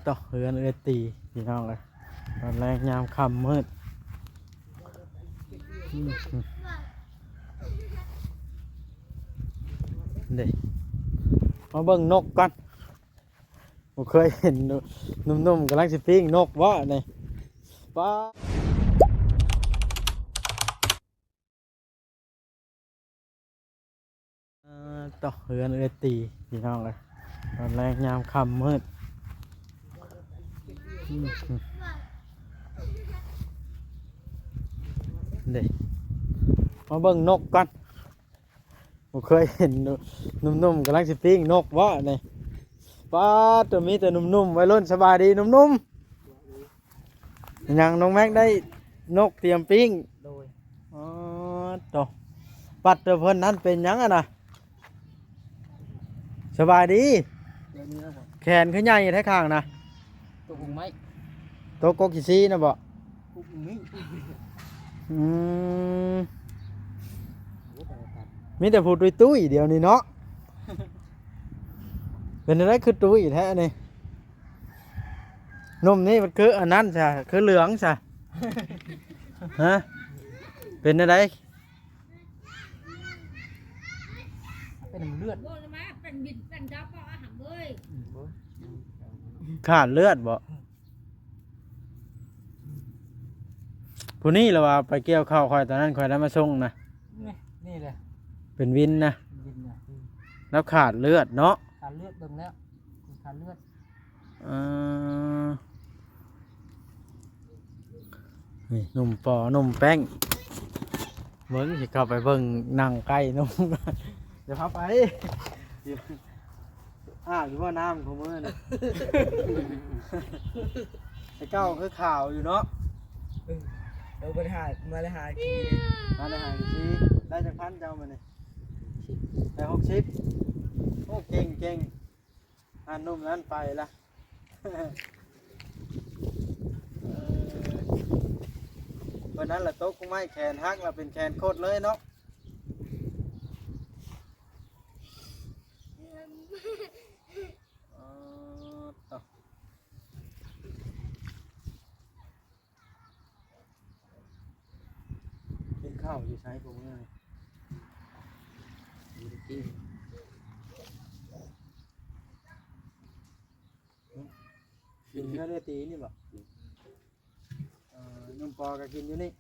ຕະ ເຮືອນເອື້ອຍຕີພີ່ນ້ອງເອີຍ ຕອນແລງຍາມຄ່ຳມືດ ອືມ ເດ້ ມາເບິ່ງນົກກ່ອນ ບໍ່ເຄີຍເຫັນໜຸ່ມໆກຳລັງຊິປີ້ງນົກບໍ່ນີ້ ປ້າ ເອີ ຕະ ເຮືອນເອື້ອຍຕີພີ່ນ້ອງເອີຍ ຕອນແລງຍາມຄ່ຳມືດ ອືມ ເດ້ ມາເບິ່ງນົກກ່ອນ ບໍ່ເຄີຍເຫັນໜຸ່ມໆກຳລັງຊິປີ້ງນົກບໍ່ນີ້ ປ້າ ໂຕ ມີແຕ່ໜຸ່ມໆ ໄວລຸ້ນ ສະບາຍດີໜຸ່ມໆ ຫຍັງນ້ອງແມັກໄດ້ນົກຕຽມປີ້ງ ໂດຍ ອໍ ໂຕ ປັດໂຕ ເພິ່ນນັ້ນເປັນຫຍັງຫັ້ນນະ ສະບາຍດີ ແຂນຄືໃຫຍ່ແທ້ຂ້າງນະ ຕົກກົກໄມ້ ຕົກກົກຂີ້ຊີ້ນະບໍ ກົກນີ້ ອືມ ໂອ້ ໄປກັນ ມີແຕ່ຜູ້ຕຸ້ຍໆ ດຽວນີ້ເນາະ ເປັນແນວໃດຄືຕຸ້ຍແທ້ນີ້ ໜຸ່ມນີ້ມັນຄືອັນນັ້ນຊະ ຄືເຫຼືອງຊະ ຮະ ເປັນແນວໃດ ເປັນເລືອດ ຂາດເລືອດບໍ ຜູ້ນີ້ລະວ່າໄປກ່ຽວເຂົ້າຂ້ອຍ ຕອນນັ້ນຂ້ອຍໄດ້ມາສົ່ງນະ ນີ້ ນີ້ແຫຼະ ເປັນວິນນະ ເປັນວິນນະ ລາວຂາດເລືອດເນາະ ຂາດເລືອດ ເບິ່ງແລ້ວ ຂາດເລືອດ ເອີ ນີ້ໜຸ່ມປໍ ໜຸ່ມແປ້ງ ເບິ່ງ ຊິເຂົ້າໄປເບິ່ງ ນັ່ງໃກ້ໜຸ່ມ ຢ່າພາໄປ ອາບຢູ່ບໍ່ນ້ຳຂອງມື້ນີ້ ແຕ່ເກົ່າຄືຂາວຢູ່ເນາະ ເອີ ບໍ່ໄດ້ຫາ ມາໄດ້ຫາກິນ ມາໄດ້ຫາກິນ ໄດ້ຈັກພັນເຈົ້າມື້ນີ້ ໄດ້ຫົກສິບ ໂອ້ ເກັ່ງໆ ອັນໜຸ່ມນັ້ນໄປລະ ເອີ ເພິ່ນນັ້ນລະຕົກກົກໄມ້ແຂນຫັກລະ ເປັນແຂນຄົດເລີຍເນາະ ອໍ ຕະ ກິນເຂົ້າຢູ່ໃສພວກມຶງ ບໍ່ໄດ້ກິນ ກິນເຮືອນເອື້ອຍຕີນີ້ບໍ ເອີ ໜຸ່ມປໍກໍກິນຢູ່ນີ້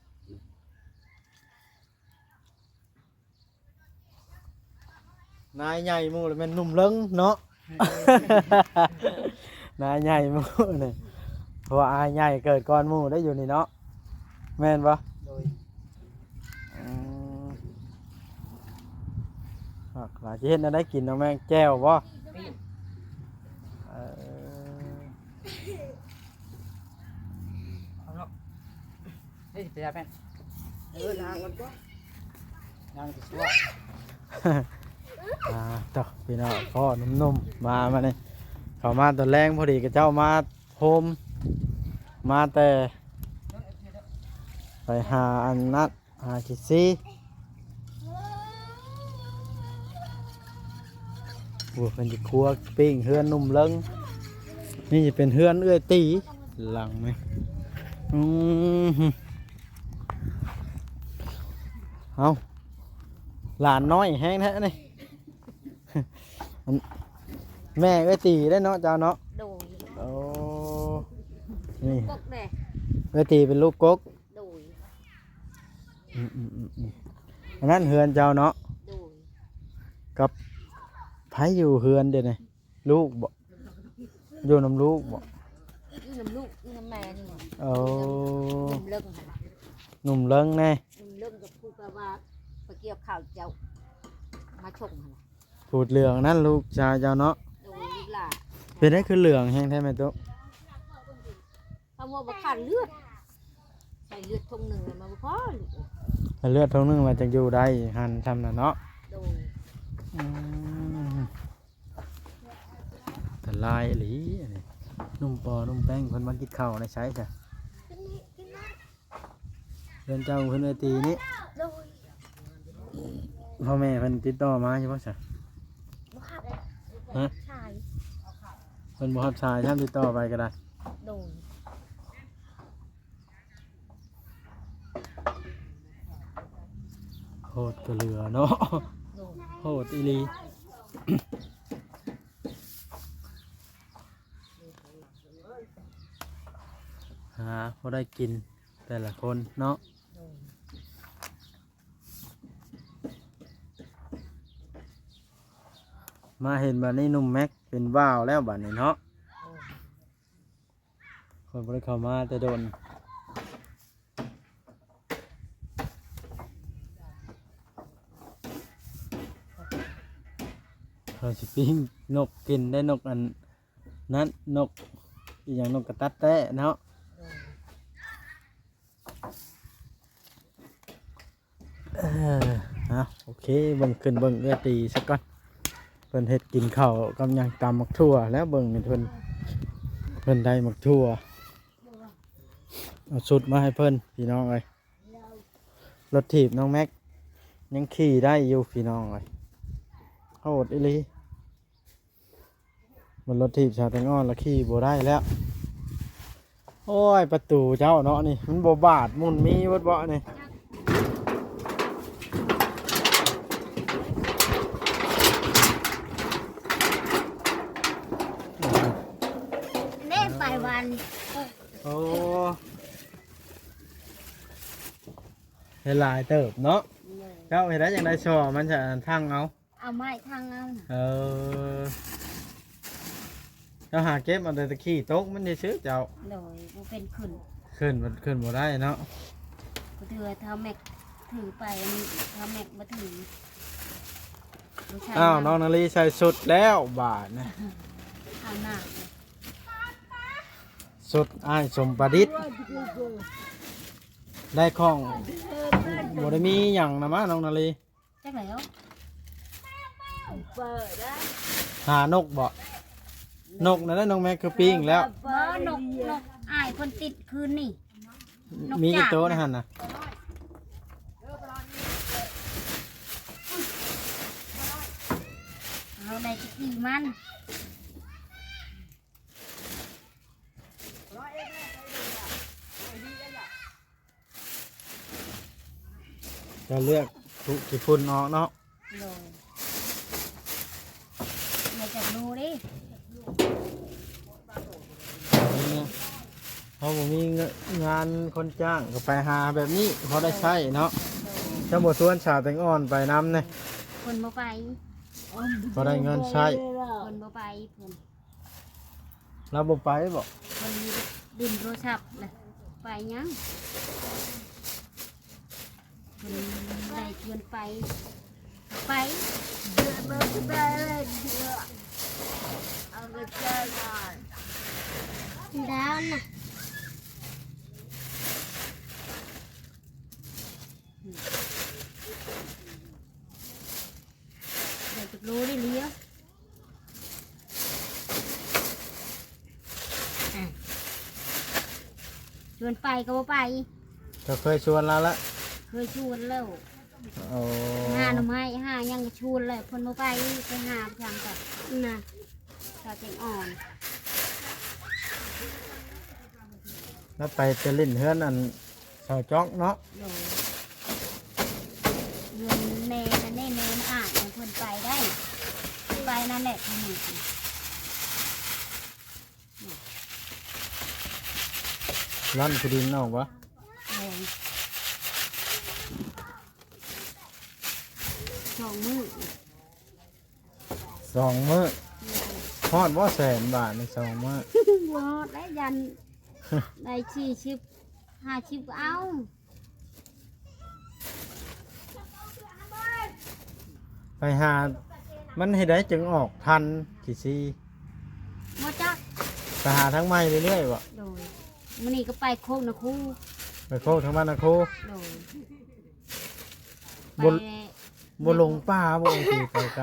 ນາຍໃຫຍ່ໝູ່ລະແມ່ນໜຸ່ມເລິງເນາະ ນາຍໃຫຍ່ໝູ່ນີ້ ເພາະວ່າອ້າຍໃຫຍ່ເກີດກ່ອນໝູ່ໄດ້ຢູ່ນີ້ເນາະ ແມ່ນບໍ່ ໂດຍ ອືມ ຄັກຫຼາຍ ຊິເຮັດແນວໃດກິນນ້ອງແມງ ແຈ່ວບໍ່ ປີ້ງ ເອີ ເອົາເນາະ ເຮີ້ຍ ໄປຢາແປ້ງ ເອີ ລ້າງກ່ອນຕົວະ ລ້າງຊິຊົ່ວ ອ່າ ໂຕ ພີ່ນ້ອງ ພໍ້ໜຸ່ມໆ ມາ ມານີ້ ເຂົ້າມາຕອນແລງ ພໍດີເຂົາເຈົ້າມາໂຮມ ມາແຕ່ໄປຫາອັນນັ້ນ ຫາຂີ້ຊີ ໂອ້ ເພິ່ນຊິຄົວປີ້ງເຮືອນໜຸ່ມເລິງ ນີ້ຈະເປັນເຮືອນເອື້ອຍຕີ ຫຼັງນີ້ ອືມ ເອົ້າ ຫຼານນ້ອຍແຮງແທ້ນີ້ ອັນ ແມ່ເອື້ອຍຕີໄດ້ເນາະ ເຈົ້າເນາະ ໂດຍ ໂອ້ ນີ້ ກົກແດ່ ເອື້ອຍຕີເປັນລູກກົກ ໂດຍ ອືມໆໆໆ ອັນນັ້ນເຮືອນເຈົ້າເນາະ ໂດຍ ກັບໃຜຢູ່ເຮືອນດຽວນີ້ ລູກບໍ ຢູ່ນຳລູກບໍ ຢູ່ນຳລູກ ຢູ່ນຳແມ່ນີ້ ໂອ້ ໜຸ່ມເລິງຫັ້ນ ໜຸ່ມເລິງແນ່ ໜຸ່ມເລິງກັບຜູ້ແປວ່າໄປກ່ຽວເຂົ້າເຈົ້າ ມາສົ່ງຫັ້ນ ຜູ້ເຫຼືອງນັ້ນລູກຊາຍເຈົ້າເນາະ ໂດຍ ລູກຫຼ້າ ເປັນໄດຄືເຫຼືອງແຮງແທ້ແມ່ຕຸ ຄຳວ່າບໍ່ຂາດເລືອດ ໃສ່ເລືອດຖົງໜຶ່ງແລ້ວມັນບໍ່ພໍລູກເອີຍ ໃສ່ເລືອດຖົງໜຶ່ງແລ້ວຈັ່ງຢູ່ໄດ້ຫັ້ນຊ່ຳນັ້ນເນາະ ໂດຍ ອືມ ອັນຕະລາຍອີ່ຫຼີອັນນີ້ ໜຸ່ມປໍ ໜຸ່ມແປ້ງເພິ່ນມາກິນເຂົ້າໃນໃສຊະ ເຮືອນເຈົ້າເພິ່ນໄດ້ຕີນີ້ ໂດຍ ພໍ່ແມ່ເພິ່ນຕິດຕໍ່ມາຢູ່ບໍ່ຊະ ບໍ່ຄັບ ຮະ ຊາຍ ເພິ່ນບໍ່ຮັບສາຍຊ້ຳ ຕິດຕໍ່ໄປກໍໄດ້. ໂດຍ. ໂຫດກໍເຫຼືອເນາະ. ໂດຍ. ໂຫດອີ່ຫຼີ. ຫາພໍໄດ້ກິນແຕ່ລະຄົນເນາະ. ໂດຍ. ມາເຫັນບາດນີ້ ໜຸ່ມແມັກເປັນບ່າວແລ້ວບາດນີ້ເນາະ. ໂດຍ. ຂ້ອຍບໍ່ໄດ້ເຂົ້າມາແຕ່ດົນ. ເຮົາຊິປີ້ງນົກກິນໄດ້ ນົກອັນນັ້ນ ນົກອີ່ຫຍັງ ນົກກະຕັດແຕ້ເນາະ. ໂດຍ. ເອີ ເອົາ ໂອເຄ ເບິ່ງ ຂຶ້ນເບິ່ງເອື້ອຍຕີຊະກ່ອນ ເພິ່ນເຮັດກິນເຂົ້າກັບຫຍັງ ຕຳໝາກຖົ່ວແລ້ວ ເບິ່ງນີ້ເພິ່ນ ເພິ່ນໄດ້ໝາກຖົ່ວ ເອົາຊຸດມາໃຫ້ເພິ່ນ ພີ່ນ້ອງເອີຍ. ລົດຖີບນ້ອງແມັກຍັງຂີ່ໄດ້ຢູ່ ພີ່ນ້ອງເອີຍ ໂຫດອີ່ຫຼີ. ມັນລົດຖີບສາວແຕງອ່ອນລະຂີ່ບໍ່ໄດ້ແລ້ວ. ໂອ້ຍ ປະຕູເຈົ້າເນາະນີ້ ມັນບໍ່ບາດ ໝຸ່ນມີເບິດເບາະນີ້. ເດ້ ໄປວານນີ້. ໂອ້ ເຮັດຫຼາຍເຕີບເນາະ. ໂດຍ. ເຈົ້າເຮັດໄດ້ຈັ່ງໃດ ຊໍມັນ ທາງເອົາ ເອົາໄມ້ທັງເອົານະ. ເອີ ເຈົ້າຫາເກັບເອົາແຕ່ຕະຂີ້ຕົກມັນຊື່ໆ ເຈົ້າ. ໂດຍ. ບໍ່ເປັນຂຶ້ນ ຂຶ້ນ ມັນຂຶ້ນບໍ່ໄດ້ເນາະ. ບໍ່ຖື ເທົ່າແມັກຖືໄປ ເທົ່າແມັກບໍ່ຖື. ອ້າວ ນ້ອງນາລີໃສ່ຊຸດແລ້ວບາດນີ້. ເອົາໜ້າ ຊຸດອ້າຍສົມປະດິດ ໄດ້ຂອງ ບໍ່ໄດ້ມີຫຍັງນະມາ ນ້ອງນາລີ. ຈັກແລ້ວ ຫານົກບໍ? ນົກນັ້ນແຫຼະ ນ້ອງແມັກຄືປີ້ງແລ້ວ. ບໍ່ ນົກ ນົກອ້າຍເພິ່ນຕິດຄືນນີ້. ນົກ ມີຈັກໂຕໃນຫັ້ນນະ? ເຮົາໄດ້ແຕ່ກີ່ມັນ. ເຈົ້າເລືອກທຸກຂີ້ຝຸ່ນອອກເນາະ. ໂດຍ. ເລືອກຈາກໂລເດ້. ເຮົາບໍ່ມີງານຄົນຈ້າງ ກໍໄປຫາແບບນີ້ພໍໄດ້ໃຊ້ເນາະ. ໂດຍ. ເຈົ້າບໍ່ຊວນສາວແຕງອ່ອນໄປນຳແດ່? ເພິ່ນບໍ່ໄປ. ພໍໄດ້ເງິນໃຊ້. ເພິ່ນບໍ່ໄປ ເພິ່ນ ລາວບໍ່ໄປບໍ? ເພິ່ນຫຼິ້ນໂທລະສັບນະ ໄປຫຍັງ? ເພິ່ນໄດ້ຊວນໄປ ໄປ ດາວນະ. ໄດ້ຈັກໂລໄດ້ເລີຍ. ອາ ຊວນໄປກໍບໍ່ໄປ. ເຈົ້າເຄີຍຊວນລາວລະ? ເຄີຍຊວນແລ້ວ. ໂອ້ ຫາໜໍ່ໄມ້ຫາຫຍັງກໍຊວນແລ້ວ ເພິ່ນບໍ່ໄປ ໄປຫາທາງກັນນະ ສາວແຕງອ່ອນ. ລາວໄປແຕ່ຫຼິ້ນເຮືອນອັນ ສາວຈອກເນາະ. ໂດຍ. ເງິນແມ່ຫັ້ນເດ້ ແມ່ມາອ້າຍໃຫ້ເພິ່ນໄປໄດ້ ໄປນັ້ນແຫຼະ. ລັນຂີ້ດິນອອກບໍ່? ໂດຍ. ສອງມື້. ສອງມື້. ໂດຍ. ຮອດບໍ່ແສນບາດນີ້ສອງມື້? ບໍ່ຮອດແລ້ວ ຢ້ານໄດ້ສີ່ສິບ ຫ້າສິບກໍເອົາ. ໄປຫາ ມັນເຮັດໃດຈຶ່ງອອກທັນຂີ້ຊີ? ບໍ່ຈັກ. ໄປຫາທາງໃໝ່ເລື້ອຍໆບໍ່? ໂດຍ. ມື້ນີ້ກໍໄປໂຄກນະຄູ. ໄປໂຄກທາງບ້ານນະຄູ. ໂດຍ. ບໍ່ ໄປ ບໍ່ຫຼົງປ່າບໍ່? ໄປໄກ.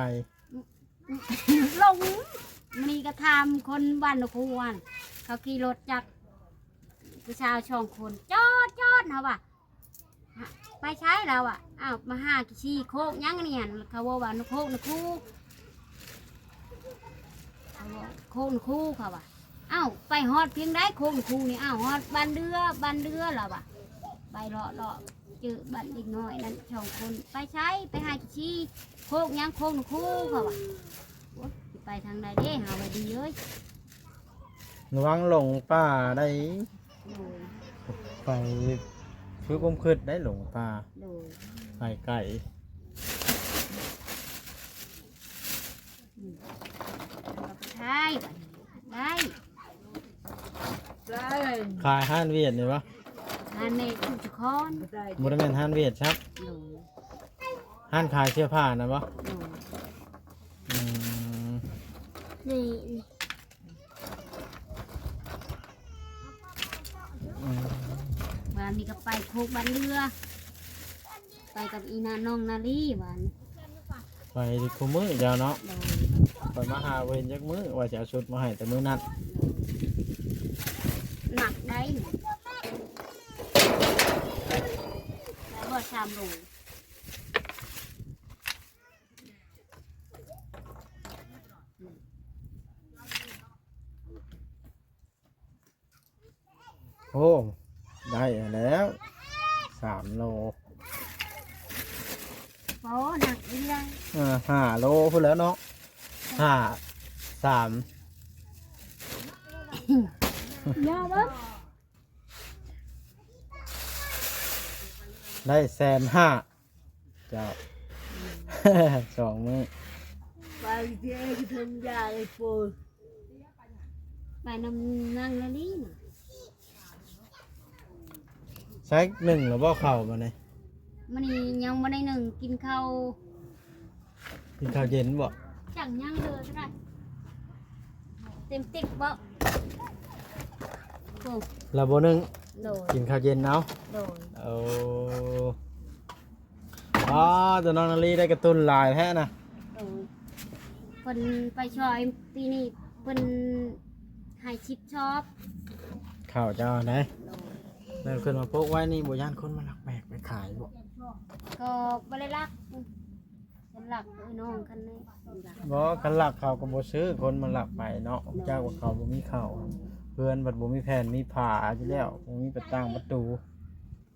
ຫຼົງ. ມື້ນີ້ກໍຖາມຄົນບ້ານນະຄູຫັ້ນ ເຂົາຂີ່ລົດຈັກ ຜູ້ຊາຍສອງຄົນ ຈອດໆ ເຮົາວ່າ ໄປໃສ? ລາວວ່າ ອ້າວ ມາຫາຂີ້ຊີໂຄກຫຍັງນີ້ຫັ້ນ ເຂົາເວົ້າວ່າໂຄກນະຄູ. ໂຄງຄູ ເຂົາວ່າ ເອົ້າ ໄປຮອດພຽງໃດໂຄງຄູນີ້? ອ້າວ ຮອດບ້ານເດືອ ບ້ານເດືອ ລາວວ່າ. ໄປເລາະໆ ເຈີບ້ານເດັກນ້ອຍນັ້ນສອງຄົນ ໄປໃສ? ໄປຫາຂີ້ຊີ້. ໂຄກຫຍັງໂຄງຄູ ເຂົາວ່າ. ໂອ້ຍ ຊິໄປທາງໃດເດ້ ຫາວ່າດີເອີຍ. ລະວັງຫຼົງປ່າໄດ໋. ໂດຍ. ໄປຄືຄວາມຄິດໄດ໋ ຫຼົງປ່າ. ໂດຍ. ໄປໄກ. ອືມ ໄດ້ ໄດ້ ຂາຍຮ້ານຫວຽດນີ້ບໍ່? ຮ້ານແມ່ຈຸດສະຄອນ. ບໍ່ໄດ້ແມ່ນຮ້ານຫວຽດຊະ? ໂດຍ. ຮ້ານຂາຍເສື້ອຜ້ານັ້ນບໍ່? ໂດຍ. ອືມ ນີ້ ອືມ ວານນີ້ກໍໄປໂຄກບ້ານເຫຼືອ ໄປກັບອີນາ ນ້ອງນາລີ ວານ. ໄປທຸກມື້ເຈົ້າເນາະ. ໂດຍ. ຂ້ອຍມາຫາບໍ່ເຫັນຈັກມື້ ວ່າຊິເອົາຊຸດມາໃຫ້ແຕ່ມື້ນັ້ນ. ໜັກໄດ໋ ແລ້ວບໍ່ ສາມໂລ. ໂອ້ ໄດ້ແລ້ວສາມໂລ. ໂອ້ ໜັກອີ່ຫຍັງ. ເອີ ຫ້າໂລພຸ້ນແຫຼ້ວເນາະ. ຫ້າ ສາມ ຍອມບໍ່? ໄດ້ແສນຫ້າ. ເຈົ້າ ສອງມື້ ໄປເຈກະທຳຢາໄອ້ໂປ ໄປນຳນາງລາລີນະ. ໃຊ້ໜຶ້ງແລ້ວບໍ່ເຂົ້າມື້ນີ້? ມື້ນີ້ຍັງບໍ່ໄດ້ໜຶ້ງ ກິນເຂົ້າ ກິນເຂົ້າເຢັນບໍ່? ຈັ່ງຍັງເລີຍກໍໄດ້. ເຕັມຕິກບໍ່? ໂອ້ ລະບໍ່ໜຶ້ງ. ໂດຍ. ກິນເຂົ້າເຢັນເອົາ. ໂດຍ. ໂອ້ ອໍ ເຈົ້ານ້ອງນາລີໄດ້ກະຕຸ້ນຫຼາຍແທ້ນະ. ໂດຍ. ເພິ່ນໄປຊ່ອຍປີນີ້ເພິ່ນໃຫ້ສິບຊອບ. ເຂົ້າເຈົ້າໄດ໋. ໂດຍ. ແລ້ວເພິ່ນມາປົກໄວ້ນີ້ ບໍ່ຢ້ານຄົນມາລັກແບກໄປຂາຍບໍ່? ກໍບໍ່ໄດ້ລັກ. ຄັນລັກເອີນ້ອງຄັນນີ້ ບໍ່ ຄັນລັກເຂົາກໍບໍ່ຊື້ ຄົນມາລັກໄປເນາະ. ໂດຍ. ຈັກວ່າເຂົາບໍ່ມີເຂົ້າ ເຮືອນບັດບໍ່ມີແຜ່ນມີຝາຢູ່ແລ້ວ ບໍ່ມີປະຕ່າງປະຕູ.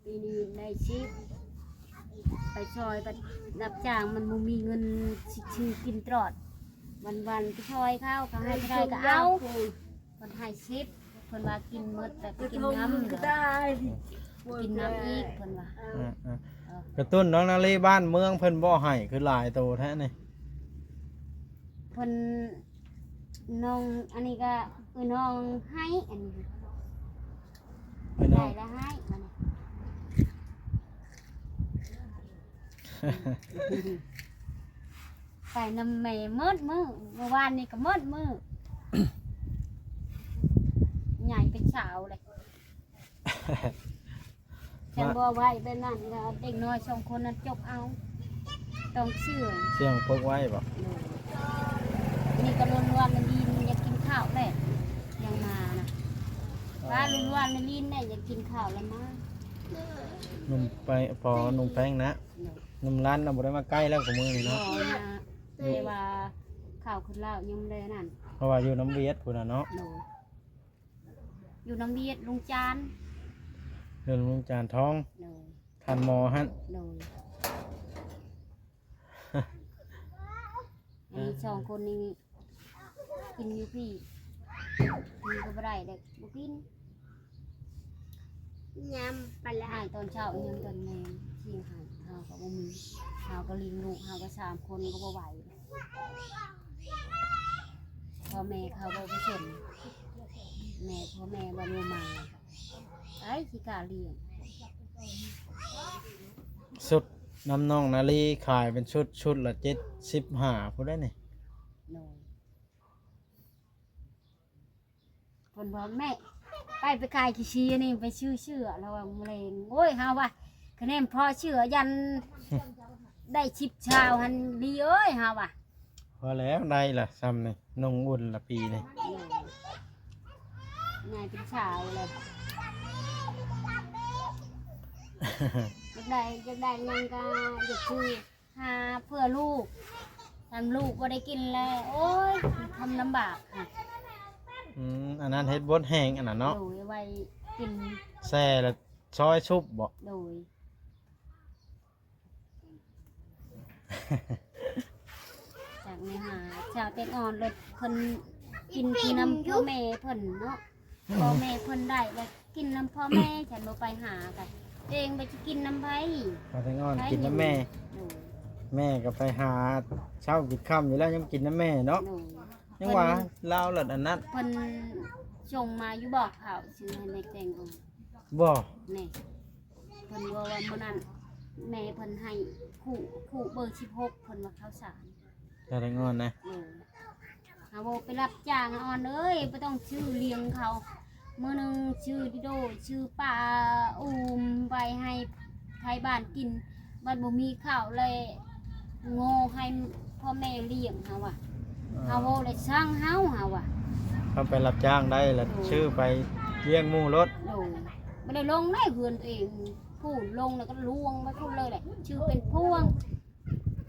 ປີນີ້ໄດ້ສິບ ໄປຊ່ອຍບັດຮັບຈ້າງມັນບໍ່ມີເງິນຊິຊື້ກິນຕະຫຼອດ ວັນໆໄປຊ່ອຍເຂົາ ເຂົາໃຫ້ເທົ່າໃດກໍເອົາ. ເພິ່ນໃຫ້ສິບ ເພິ່ນວ່າກິນໝົດແລ້ວກໍກິນງຳ. ກິນນຳອີກເພິ່ນວ່າ. ອືມໆ ເອີ ກະຕຸ້ນນ້ອງນາລີ ບ້ານເມືອງເພິ່ນບໍ່ໃຫ້ຄືຫຼາຍໂຕແທ້ນີ້? ເພິ່ນ ນ້ອງ ອັນນີ້ກະເອີນ້ອງໃຫ້ ອັນນີ້ ເອີນ້ອງ ໄດ້ລະໃຫ້ ອັນນີ້ ໄປນຳແມ່ໝົດມື້ ມື້ວານນີ້ກໍໝົດມື້ ໃຫຍ່ເປັນສາວເລີຍ. ຄັນບໍ່ໄວ້ແບບນັ້ນ ເດັກນ້ອຍສອງຄົນນັ້ນຈົກເອົາ ຕ້ອງເຊື່ອງ ເຊື່ອງປົກໄວ້ບໍ? ໂດຍ. ນີ້ກໍລຸນວ່າມັນລີນຢາກກິນເຂົ້າແຫຼະ ຍັງມານະ ວ່າລຸນວ່າມັນລີນແຫຼະຢາກກິນເຂົ້າແລ້ວມາ. ໜຸ່ມໄປ ພໍໜຸ່ມແປ້ງນະ. ໂດຍ. ໜຸ່ມລັນນະບໍ່ໄດ້ມາໃກ້ແລ້ວ ກະມື້ນີ້ເນາະ. ບໍ່ນະ ແຕ່ວ່າເຂົ້າຂຶ້ນລາວຍັງບໍ່ໄດ້ນັ້ນ ເພາະວ່າຢູ່ນຳຫວຽດພຸ້ນນະເນາະ. ໂດຍ. ຢູ່ນຳຫວຽດ ລຸງຈານ ເຮືອນລຸງຈານທອງ. ໂດຍ. ທ່ານໝໍຫັ້ນ. ໂດຍ. ອັນນີ້ສອງຄົນນີ້ກິນຢູ່ພີ້ ກິນກໍບໍ່ໄດ້ເດ້ ບໍ່ກິນ. ຍາມປານລະ ໃຫ້ຕອນເຊົ້າ ຍາມຕອນແລງ ຊິໃຫ້ເຮົາກໍບໍ່ມີ ເຮົາກໍລ້ຽງລູກ ເຮົາກໍສາມຄົນກໍບໍ່ໄຫວ. ພໍ່ແມ່ເຂົາບໍ່ໄປສົນ ແມ່ ພໍ່ແມ່ບໍ່ມາ ໃຜຊິກ້າລ້ຽງ. ຊຸດນຳນ້ອງນາລີຂາຍເປັນຊຸດ ຊຸດລະເຈັດສິບຫ້າພຸ້ນໃດ໋ນີ້. ໂດຍ. ເພິ່ນວ່າ ແມ່ ໄປ ໄປຂາຍຂີ້ຊີ້ນີ້ ໄປຊື້ເສື້ອ ລາວວ່າ ມະເຮັງ. ໂອ້ຍ ເຮົາວ່າ ຄະແນນພໍເສື້ອຢັນ ໄດ້ສິບຊາວຫັ້ນ ລີເອີຍ ເຮົາວ່າ. ພໍແລ້ວ ໄດ້ລະຊ່ຳນີ້ ນຸ່ງອຸ່ນລະປີນີ້ ໃຫຍ່ເປັນສາວເລີຍ. ຢາກໄດ້ ຢາກໄດ້ຫຍັງກະຢາກຊື້ ຫາເພື່ອລູກ ຄັນລູກບໍ່ໄດ້ກິນແລ້ວ ໂອ້ຍ ຄວາມລຳບາກຫັ້ນ ອືມ ອັນນັ້ນເຮັດບົດແຫ້ງອັນນັ້ນເນາະ ໂດຍ ໄວ້ກິນ ແຊ່ແລ້ວຊອຍຊຸບບໍ? ໂດຍ ຈາກແມ່ຫາຊາວແຕງອ່ອນ ແລ້ວເພິ່ນກິນທີ່ນຳພໍ່ແມ່ເພິ່ນເນາະ ອືມ ພໍ່ແມ່ເພິ່ນໄດ້ແລ້ວກິນນຳພໍ່ແມ່ ຄັນບໍ່ໄປຫາກໍຕົວເອງໄປຊິກິນນຳໃຜ? ຊາວແຕງອ່ອນກິນນຳແມ່ ໂດຍ ແມ່ກໍໄປຫາເຊົ້າກິນຄ່ຳຢູ່ແລ້ວ ຍັງກິນນຳແມ່ເນາະ ໂດຍ ຍັງວ່າລາວລະອັນນັ້ນ ເພິ່ນສົ່ງມາຢູ່ບໍ ເຂົ້າຊື້ໃຫ້ແມ່ແຕງອ່ອນ ບໍ່ ແມ່ ເພິ່ນເວົ້າວ່າມື້ນັ້ນແມ່ເພິ່ນໃຫ້ຄູ່ ຄູ່ເບີສິບຫົກ ເພິ່ນວ່າເຂົ້າສານ ຊາວແຕງອ່ອນນະ ໂດຍ ຫາວ່າໄປຮັບຈ້າງ ອ່ອນເອີຍ ບໍ່ຕ້ອງຊື້ລ້ຽງເຂົາ ມື້ໜຶ່ງຊື້ດິໂດ ຊື້ປາອູມໄວ້ໃຫ້ໄທບ້ານກິນ ບັດບໍ່ມີເຂົ້າແລ້ວໂງ່ໃຫ້ພໍ່ແມ່ລ້ຽງ ຫາວ່າ ອ່າ ຫາເວົ້າແລ້ວຊັງເຮົາ ຫາວ່າ ຄັນໄປຮັບຈ້າງໄດ້ລະ ໂດຍ ຊື້ໄປລ້ຽງໝູ່ໂລດ ໂດຍ ບໍ່ໄດ້ລົງໃນເຮືອນຕົວເອງ ຜູ້ລົງແລ້ວກໍລວງໄປພຸ້ນເລີຍແຫຼະ ຊື່ເປັນພວງ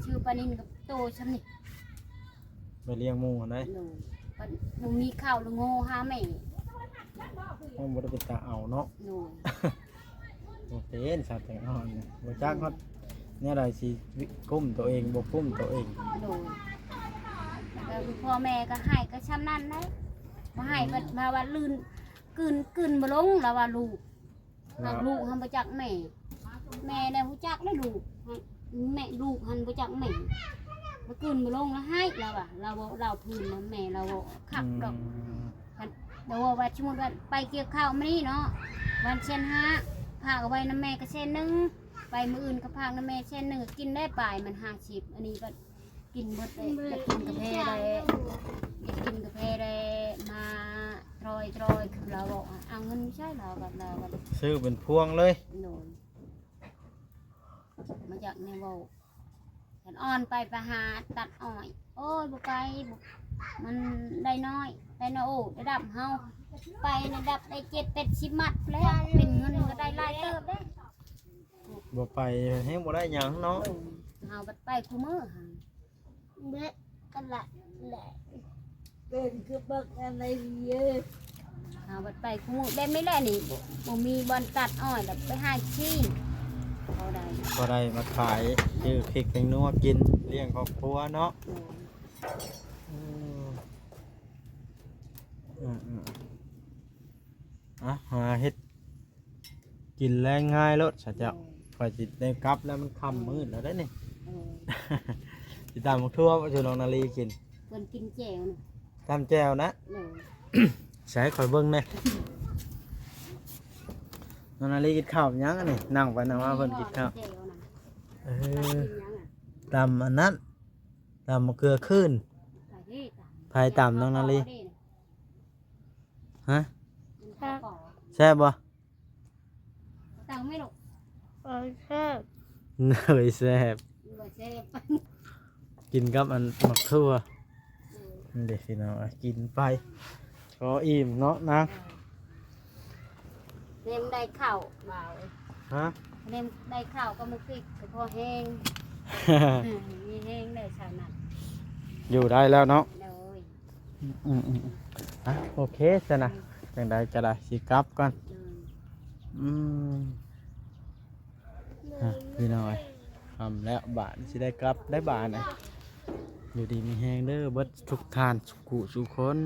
ຊື່ປານິນກັບໂຕຊ່ຳນີ້ ໄປລ້ຽງໝູ່ຫັ້ນໃດ ໂດຍ ບັດບໍ່ມີເຂົ້າລະໂງ່ຫາແມ່ ມັນບໍ່ໄດ້ເປັນຕາເອົາເນາະ ໂດຍ ບໍ່ເປັນຊາວແຕງອ່ອນນະ ບໍ່ຈັກຮອດແນວໃດຊິກຸ້ມໂຕເອງ ບໍ່ກຸ້ມໂຕເອງ ໂດຍ ແລ້ວພໍ່ແມ່ກໍໃຫ້ກໍຊ່ຳນັ້ນແຫຼະ ບໍ່ໃຫ້ ອືມ ບັດມາວ່າລື່ນ ກືນ ກືນບໍ່ລົງ ລາວວ່າລູກ ລາວ ລູກຫັ້ນບໍ່ຈັກແມ່ ແມ່ແນວຮູ້ຈັກໄດ໋ລູກ ແມ່ ລູກຫັ້ນບໍ່ຈັກແມ່ ລະກືນບໍ່ລົງລະໄຫ້ ລາວວ່າ ລາວເວົ້າ ລາວພື້ນນຳແມ່ ລາວເວົ້າຄັກດອກ ອືມ ຄັນລາວເວົ້າວ່າ ສົມມຸດວ່າໄປກ່ຽວເຂົ້າມື້ນີ້ເນາະ ວັນແສນຫ້າ ຝາກເອົາໄວ້ນຳແມ່ກໍແສນໜຶ່ງ ໄປມື້ອື່ນກໍຝາກນຳແມ່ແສນໜຶ່ງ ກິນໄດ້ປາຍມັນຫ້າສິບ ອັນນີ້ກໍ ກິນເບິດເລີຍ ຢາກກິນກາແຟແລ້ວ ຢາກກິນກາແຟແລ້ວ ມາຕຣອຍໆ ຄືລາວເວົ້າ ເອົາເງິນຢູ່ໃສ ລາວກໍ ລາວກໍຊື້ເປັນພວງເລີຍ ໂດຍ ມາຈາກແນວເວົ້າ ຄັນອ່ອນໄປ ໄປຫາຕັດອ້ອຍ ໂອ້ຍ ບໍ່ໄປ ບໍ່ ມັນໄດ້ນ້ອຍ ໄດ້ນ້ອຍ ໂອ້ ລະດັບເຮົາ ໄປລະດັບໄດ້ເຈັດແປດສິບມັດພຸ້ນແຫຼະ ເປັນເງິນກໍໄດ້ຫຼາຍເຕີບເດ້. ບໍ່ໄປແຮງບໍ່ໄດ້ຫຍັງເນາະ ເຮົາບັດໄປຄູ່ມື້ຫັ້ນ ເບະກະລະແຫຼະ ເປັນຄືບັກອັນໃດເອີຍ ເຮົາບັດໄປຄູ່ມື້ແບບນີ້ແຫຼະນີ້ ບໍ່ ບໍ່ມີບ່ອນຕັດອ້ອຍ ແລ້ວໄປຫາຊີ້ນ ພໍໄດ້ ພໍໄດ້ມາຂາຍ ຊື້ພິກແປ້ງນົວກິນ ລ້ຽງຄອບຄົວເນາະ ໂດຍ ອືມ ອືມໆ ອ່ະ ຫາເຮັດ ກິນແລງງາຍໂລດຊະເຈົ້າ ໂດຍ ຂ້ອຍຊິໄດ້ກັບແລ້ວ ມັນຄ່ຳມືດແລ້ວເດ້ນີ້ ໂດຍ ຊິຕຳບັກຖົ່ວມາສູ່ນ້ອງນາລີກິນ ເພິ່ນກິນແຈ່ວນະ ຕຳແຈ່ວນະ ໂດຍ ໃສຂ້ອຍເບິ່ງແດ່ ນ້ອງນາລີກິນເຂົ້າຫຍັງອັນນີ້ ນັ່ງໄປນັ່ງມາເພິ່ນກິນເຂົ້າ ແຈ່ວນະ ເອີ ຕຳຫຍັງອະ ຕຳອັນນັ້ນ ຕຳມະເຂືອຂຶ້ນ ໃຜຕຳ ນ້ອງນາລີ ຮະ ແຊບບໍ່? ເຕົາແມ່ລູກ ເອີ ແຊບ ເອີຍ ແຊບ ບໍ່ແຊບ ກິນກັບອັນໝາກຖົ່ວ ເອີ ນີ້ເດ້ພີ່ນ້ອງ ກິນໄປ ພໍອີ່ມເນາະນາງ ເອີ ແນມໄດ້ເຂົ້າບ່າວເອີຍ ຮະ ແນມໄດ້ເຂົ້າກັບໝາກພິກກໍພໍແຮງ ມີແຮງໄດ້ຊາວນັ້ນ ຢູ່ໄດ້ແລ້ວເນາະ ໂດຍ ອືມໆ ອ່ະ ໂອເຄຊັ້ນນະ ອືມ ຈັ່ງໃດກໍໄດ້ ຊິກັບກ່ອນ ອືມ ອືມ ອ່ະ ພີ່ນ້ອງເອີຍ ຄ່ຳແລ້ວ ບາດຊິໄດ້ກັບໄດ້ບາດນະ ຢູ່ດີມີແຮງເດີ ເບິດທຸກທ່ານ ສູ່ຜູ້ສູ່ຄົນ.